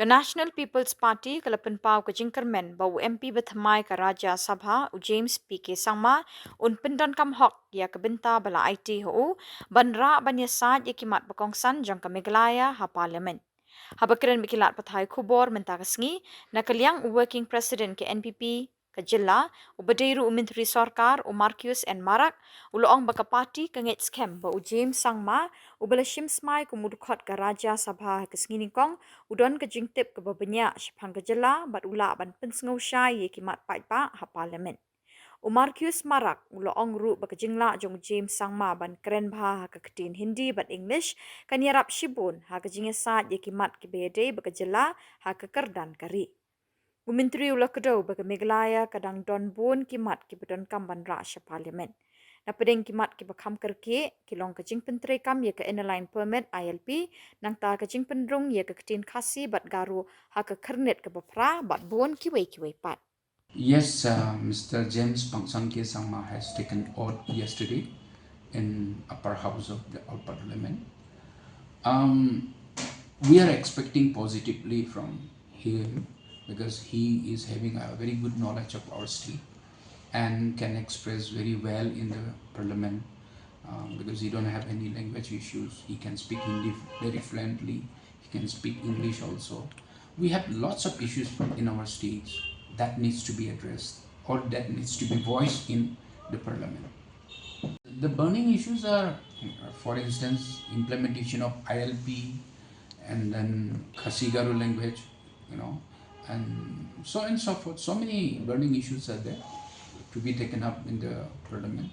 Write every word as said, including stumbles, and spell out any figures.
Ka National People's Party ka la pynpaw ka jingkyrmen ba u M P bathymmai ka Rajya Sabha, u James P K Sangma, un pyndonkam hok ïa ka bynta ba la aiti ha u ban rah ban ïasaid ïa ki mat ba kongsan jong ka Meghalaya ha Parliament. Haba kren bad ki lad pathai khubor mynta ka sngi, na ka liang u Working President ka N P P ka jylla, uba dei ruh u Myntri Sorkar, u Marcuise N Marak, u la ong ba ka party ka ngeit skhem ba u James Sangma, uba la shim smai kum u dkhot ka Rajya Sabha ha ka sngi nyngkong, u don ka jingtip kaba bniah shaphang ka jylla bad u lah ban pynsngewshai ïa ki mat paidbah ha Parliament. U Marcuise Marak u la ong ruh ba ka jinglah jong u James Sangma ban kren bha ha ka ktien Hindi bad English kan ïarap shibun ha ka jingïasaid ïa ki mat kiba ïadei bad ka jylla ha ka kyrdan ka ri. U Myntri u la kdew ba ka Meghalaya ka dang don bun ki mat kiba donkam ban rah sha Parliament. Na pdeng ki mat kiba kham kyrkieh, ki long ka jingpyntreikam ïa ka Inner Line Permit, I L P, nangta ka jingpynrung ïa ka ktien Khasi bad Garo ha ka khyrnit kaba phra bad bun kiwei kiwei pat. Yes, uh, Mister James Pangchang K Sangma has taken oath yesterday in upper house of the, our parliament. Um, we are expecting positively from him because he is having a very good knowledge of our state and can express very well in the parliament, um, because he don't have any language issues. He can speak Hindi very fluently. He can speak English also. We have lots of issues in our states that needs to be addressed or that needs to be voiced in the parliament. The burning issues are, for instance, implementation of I L P and then Khasi Garo language, you know, and so on and so forth. So many burning issues are there to be taken up in the parliament.